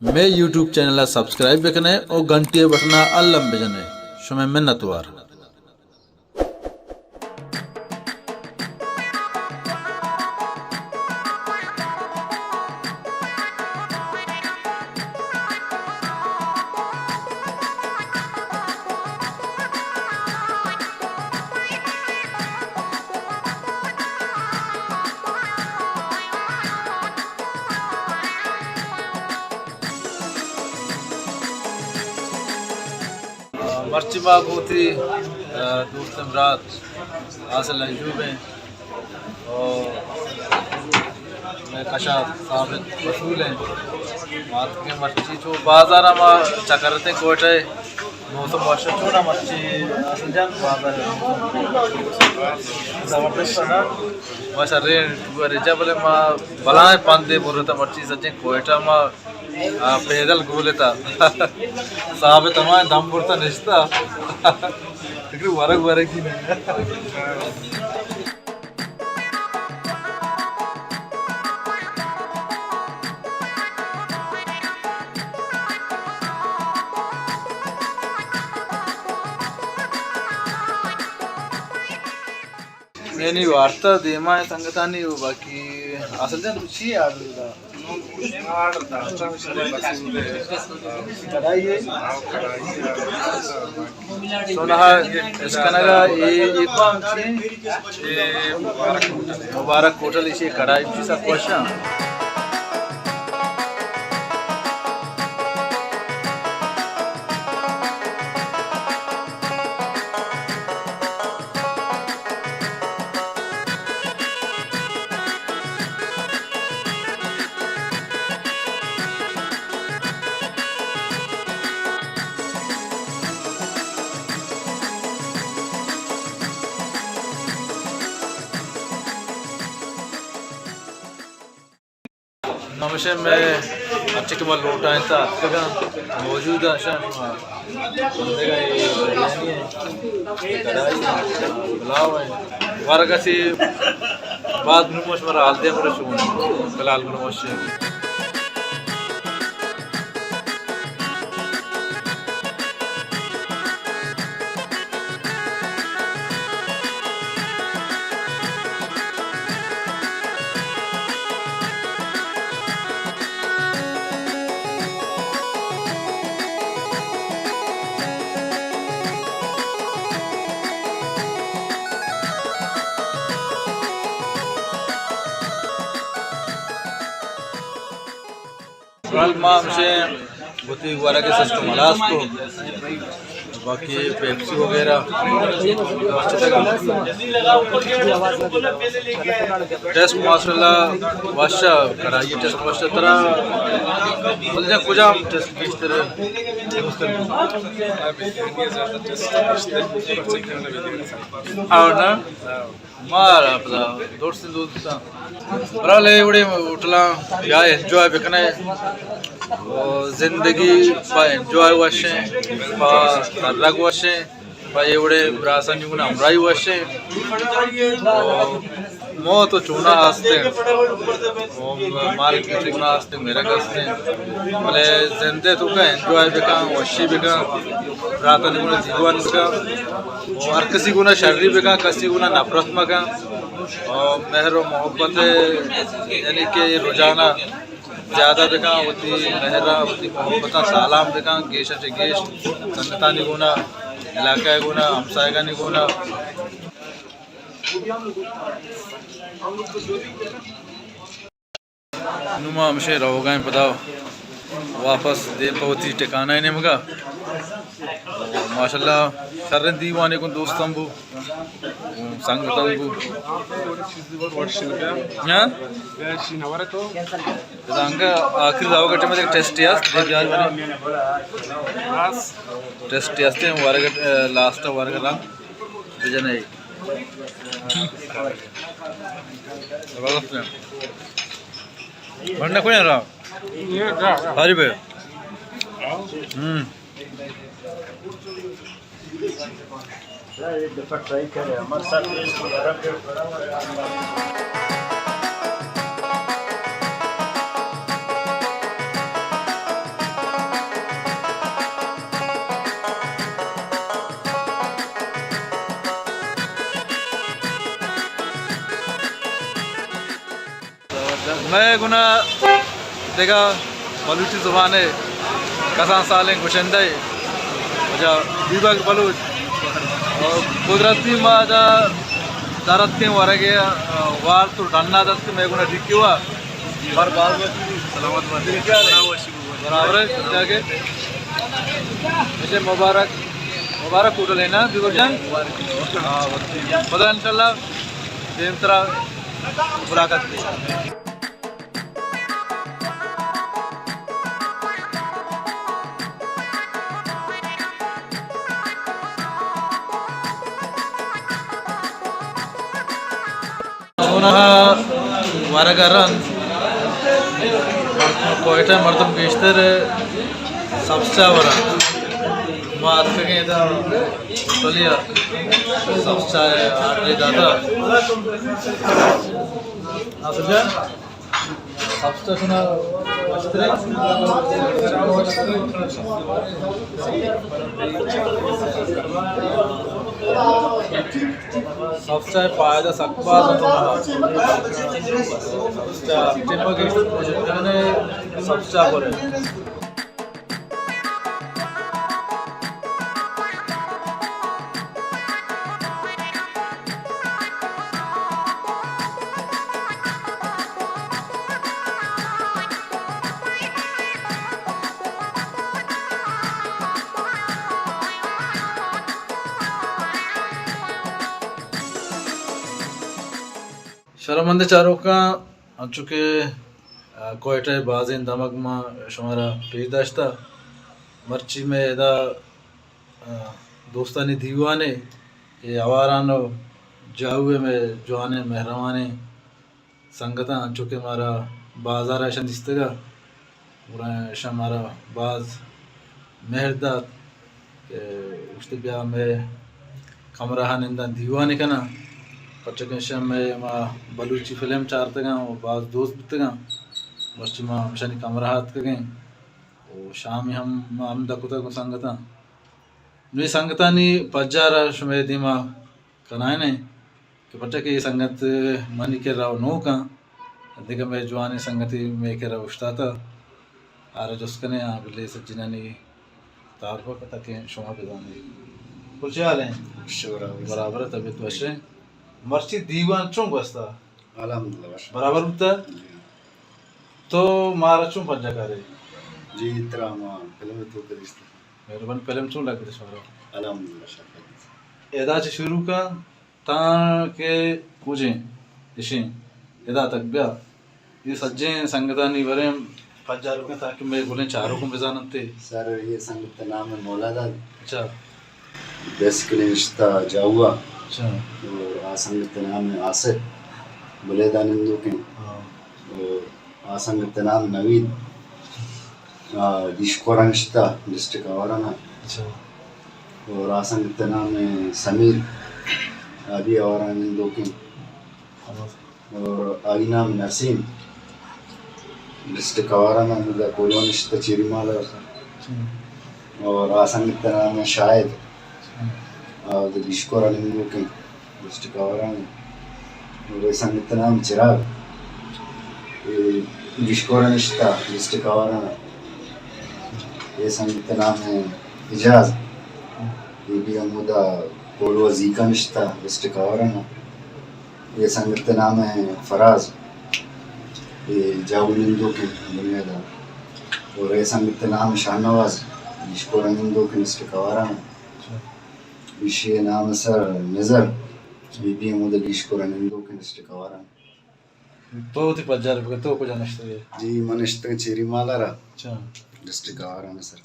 مئے YouTube channel ءَ سبسکرائب بکن ئے ءُ گھنٹی ءِ بٹن ءَ الم بجن ئے۔ شمئے منتوار۔ مرچی ما گوں وتی، آ، دوستیں برات حاصل ایوب ایں ءُ مئے کشا ثابت رسول ایں۔ ما اتکیں مرچی چو بازار ءَ ما چکر اتیں کوئٹہ ءَ۔ موسم وش اِنت، چون اِنت مرچی؟ حاصل جان، بازار ءِ موسم زبردست اِنت نا؟ ما شریں ٹور ءَ رجا، بلے ما بلاہیں پندے برتہ مرچی سجیں کوئٹہ ما، آ، پیدل گولتہ۔ ثابت ہما دم برتہ نشتہ۔ فکر ورگ ورگی نہ۔ یعنی وارتا دیما ایں سنگتانی، ءُ باقی حاصل جان، تو چی آرڈر دا؟ کڑائی ہے؟ سونا اشکنگا، اے، اے مبارک ہوٹل، ایشی کڑائی بھی سب کچھ ہے۔ ہمیشہ میں اچھے کہ ما لوٹائیں تا اتکگاں، موجود ایں شاہ۔ بندگا اے بریانی ایں، کڑائی ایں، پلاؤ ایں۔ ورگ ءَ چہ بعد نوں شمارا حال دیاں، گڑا چون ایں۔ فی الحال گڑا وش ایں۔ فی الحال ما ہمشے وتی ورگ ءِ سسٹم ہلاس کو، باقی پیپسی وغیرہ۔ ٹیسٹ ماشاءاللہ وش ایں، کڑائی ٹیسٹ وش ایں۔ ترا بل جا کجام ٹیسٹ بیشتر ایں؟ اور نا؟ مارا پدا درستیں دوستاں، برحال اے وڑیں ہوٹلاں بیا انجوائے بکنے، ءُ زندگی پہ انجوائے وش ایں، پہ ترگ وش ایں، پہ اے وڑیں براسانی گون ہمراہی وش ایں۔ ءُ موت ءُ چونا ہست ایں، ءُ مارگ چونا ہست ایں، مرگ ہست ایں، بلے زند ءِ توکا انجوائے بکن، وشی بکن، براتانی گون دیوان بکن۔ ءُ ہر کسی گونا شری بکن، کسی گونا نفرت مکن۔ ءُ مہر ءُ محبت ءِ، یعنی کہ رجحان ءَ زیادہ بکن، وتی مہر ءَ، وتی محبت ءَ سالان بکن، گیش ءَ چہ گیش سنگتانی گونا، علاقہ ءِ گونا، ہمسایگانی گونا۔ نوں ما ہمشے روگا ایں پدا واپس دیم پہ وتی ٹکانہ ءِ نیمگا۔ ماشاءاللہ شریں دیوانے گوں دوستاں بو، سنگتاں بو۔ ہاں؟ ادا انگا آخری روگا ٹائم ءَ ٹیسٹ ہست، دے بیار بنے۔ ٹیسٹ ہست ایں، ورگ، لاسٹ ورگ رنگ بجنے۔ زبردست ایں۔ بھرنا کوئی نہ رہا۔ ہری بھائی۔ ہم۔ ایک دفعہ ٹرائی کرے، ہمارے ساتھ ٹیسٹ وغیرہ پھر۔ مئے گنا دگہ بلوچی زبان ءِ کسان سالیں گشندہ واجہ بیبک بلوچ، اور قدرتی ما دا درتکیں ورگ ءَ وارت و ڈنا دست مئے گنا ڈیکی وا بر باز سلامت بات۔ برابر ہے، جاگے۔ اسے مبارک، مبارک ہوٹل ہے نا بیبک جان؟ ہاں، خدا انشاءاللہ دیمترا ملاقات دی۔ چوناہا ورگ ءَ رند، کوئٹہ ءِ مردم گیشتر سبز چاہ ورنت۔ ما اتکگیں ادا ہوٹلے ءَ، سبز چاہ ءِ آرڈرے داتہ۔ ناصر جان، سبز چاہ شما وشتریں؟ سبز چاہ ءِ فائدہ سک باز انت۔ سبز چاہ ٹیم ءَ گیشتر سبز چاہ برے۔ شرمندیں چاروکاں، انچو کہ، آ، کوئٹہ ءِ بازیں دمگ ما شمارا پیش داشتہ، مرچی مئے ادا، آ، دوستانی دیوانے، اے آواران و جاہو ءِ مئے جوانیں مہروانیں سنگتاں، انچو کہ مارا بازار ءَ اشاں دیستگ ءَ، گڑا اشاں مارا باز مہر دات کہ گوشت بیا مئے کمرہ ءَ ننداں دیوانے کناں، پرچا کہ اشاں مئے ما بلوچی فلم چارتگاں و باز دوست بوتگاں، مرچی ما اشانی کمرہ ءَ اتکگیں و شامی ہم ما ہمدا کتگ گوں سنگتاں۔ نوں اے سنگتانی پجار ءَ شمئے دیما کنائینیں کہ پرچا کہ اے سنگت منی کرا و نوکاں، دگہ مئے جوانیں سنگتے مئے کرا اوشتاتہ، آرا جست کنیں، آ بلے سجنانی تعارف ءَ کتہ کہ شما بزانے۔ کل چے حال ہیں؟ شکر اللہ۔ برابر ہے، طبیعت وش ہے؟ مرچی دیوان چون گوستا؟ الحمدللہ، وش۔ برابر بوتا؟ جی۔ تو مارا چون پجا کرے؟ جی، ترا ما فلم تو کرشتا۔ مہربانی، فلم چون لگت شمارا؟ الحمدللہ، شکر۔ ادا چہ شروع کن تاں کہ کجیں اشیں ادا تک بیا۔ اے سجیں سنگتانی بریں پجار بکن تاکہ مئے گلیں چاروکاں بزاننت۔ سر، اے سنگت نام مولا داد۔ اچھا۔ بیسکلی نشتہ جاہو ءَ۔ اچھا۔ اور آ سنگت نام آصف، بلیدہ نندوکیں۔ ہاں۔ اور آ سنگت نام نوید، آ، دیشکورا نشتہ، ڈسٹرکٹ آواران ءَ۔ اچھا۔ اور آ سنگت نام سمیر، آ بھی آواران نندوکیں۔ ہاں۔ اور آئی نام نسیم، ڈسٹرکٹ آواران ءَ، ہمودا کولو نشتہ چیری مالا۔ اچھا۔ اور آ سنگت نام شاہد، اچھا۔ آ، دیشکورا نندوکیں۔ ڈسٹرکٹ آواران ءَ۔ اور اے سنگت نام چراگ، اے گیشکور ءَ نشتہ، ڈسٹرکٹ آواران ءَ۔ اے سنگت نام اعجاز، اے بھی ہمودا کولو زیکا نشتہ، ڈسٹرکٹ آواران ءَ۔ اے سنگت نام فراز، اے جاہو نندوکیں بنیاد ءَ۔ اور اے سنگت نام شاہنواز، گیشکور ءَ نندوکیں، ڈسٹرکٹ آواران ءَ۔ ایشی ءِ نام سر نظر، بی بی ہمودا گیشکور ءَ نندوکیں، ڈسٹرکٹ آواران۔ تو وتی پجار بکن، تو کجا نشتگ ئے؟ جی، من نشتگ چیری مالار ءَ، اچھا۔ ڈسٹرکٹ آواران ءَ سر۔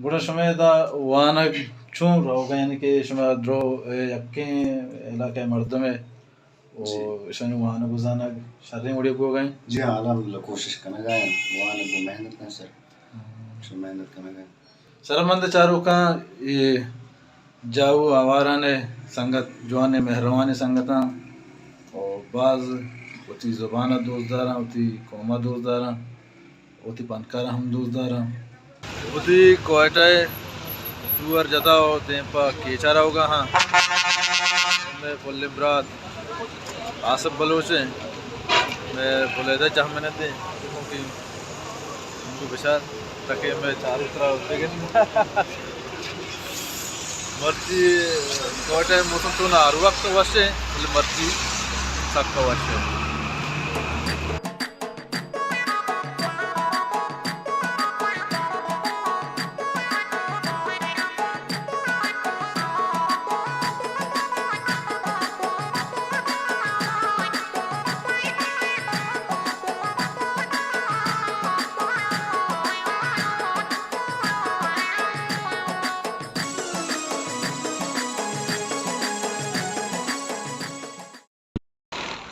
گڑا شمئے ادا وانگ چون روگ ءَ، یعنی کہ شما درو یکیں علاقہ ءِ مردم ئے، و جی۔ اشانی وانگ و زانگ شریں وڑے بوگ ءَ؟ جی ہاں، الحمدللہ کوشش کنگ ءَ آں، وانگ و محنت ءَ سر۔ ہاں۔ شما محنت کنگ ءَ۔ شرمند چاروکاں، اے جاہو آواران ءِ سنگت، جوانیں مہروانیں سنگتاں، و باز وتی زبان ءَ دوست داراں، وتی قوم ءَ دوست داراں، وتی پنکار ءَ ہم دوست داراں۔ وتی کوئٹہ ءِ ٹور جتا و دیم پہ کیچ ءَ روگا ہاں۔ مئے پلیں برات آصف بلوچ ایں۔ میں بلیدہ جہمنندیں، کیونکہ انگو بچار تکے میں چارو ترا بگن۔ مرچی کوئٹہ موسم تو نہ ہر وقت وش ہے، بلے مرچی سک وش ہے۔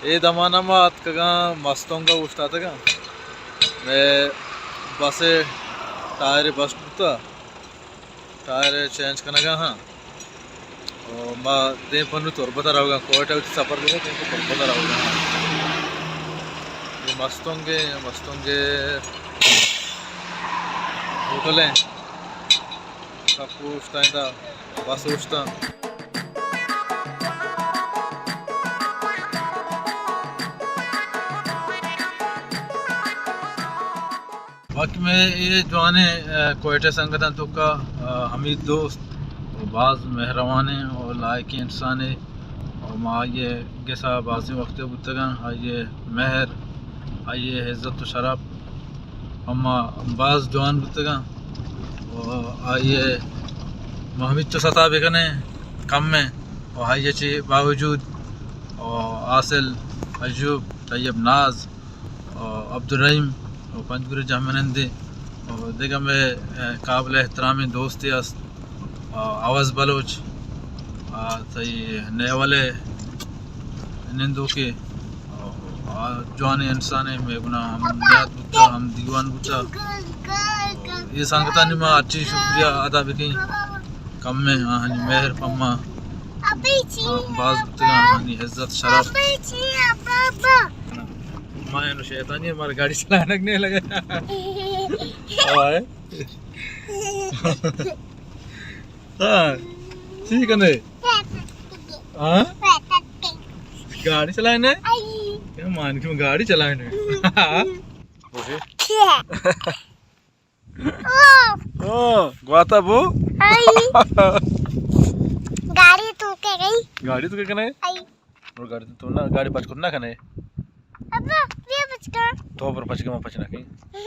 اے دمان ءَ ما اتکگاں، مستونگ ءَ اوشتاتگاں۔ مئے بس ءِ ٹائر بسٹ بوتگ، ٹائر چینج کنگ ءَ ہاں۔ او ما دیم پہ نوں تربت ءَ روگ ءَ، کوئٹہ وتی سفر بوتگ، دیم پہ تربت ءَ روگ ءَ ہاں۔ اے مستونگ ءِ، مستونگ ءِ ہوٹل ایں۔ سک اوشتاں ادا، بس اوشتاں۔ باقی مئے اے جوانیں، آ، کوئٹہ سنگتاں توکا، آ، حمید دوست و باز مہروانیں و لائقیں انسانے و ما آئی ءِ گسا بازیں وقتے بوتگاں، آئی ءِ مہر، آئی ءِ عزت و شرپ اما باز جوان بوتگاں و آئی ءَ ما ہمینچو ستا بکنیں کم ایں و آئی ءَ چہ باوجود و حاصل، ایوب، طیب ناز و عبدالرحیم و پنجگور جہمنندیں و دگہ مئے قابل احترامیں دوستے است، آ، عوض بلوچ، آ، تئی نیول ءِ نندوکے، آ، جوانیں انسانے، مئے گنا ہم نیاد بوتا، ہم دیوان بوتا۔ اے سنگتانی ما ہرچی شکریہ ادا بکیں، کم ایں آہانی مہر پما، آ، باز بوتگاں، آہانی عزت شرف۔ ما اینو شیطانی، ہمارا گاڑی چلانگ نہیں لگا۔ ہاں۔ ہاں، چی کنے؟ ہاں؟ گاڑی چلائے نا؟ کیا مان کیوں گاڑی چلائے نا؟ ہاں؟ او، گواتا بو؟ گاڑی تو کے گئی؟ گاڑی تو کے کنے؟ اور گاڑی تو نہ، گاڑی پچ کت نہ کنے۔ ابا، بیا پچ کن۔ تو پر پچ کے، ما پچ نہ کیں۔ تو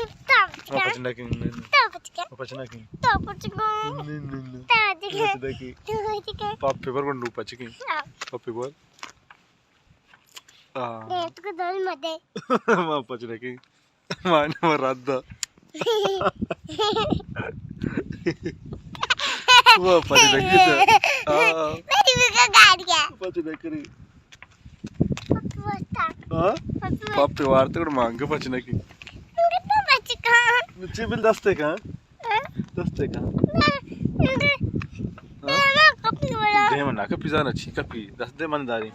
پچ ما کن۔ پچ نہ کیں۔ تو پچ کن۔ ما پچ نہ کیں۔ تو پچ کن۔ نہیں، نہیں، نہیں۔ تو پچ کن۔ پچ نہ کیں۔ تو پچ کن۔ پاپ پیپر بندو پچ کیں۔ ہاں۔ پاپ پیپر۔ ہاں۔ دے، تو کو دل مدے۔ ما پچ نہ کیں۔ مانا ما رد دا۔ وہ پچ نہ کری تو۔ ہاں۔ میری بھی گاڑی ہے۔ پچ نہ کری۔ پپی وارتا۔ ہاں؟ پپی وارتا۔ پپی وارتا، گڑا مانگا پچ نہ کری۔ مانگا تو پچ کن۔ چی بل دستے کن؟ ہاں؟ دستے کن۔ نہ، نہ، ہاں؟ نہ، نہ، کپی والا۔ دے من نہ کپی زانا چی کپی۔ دست دے من داری۔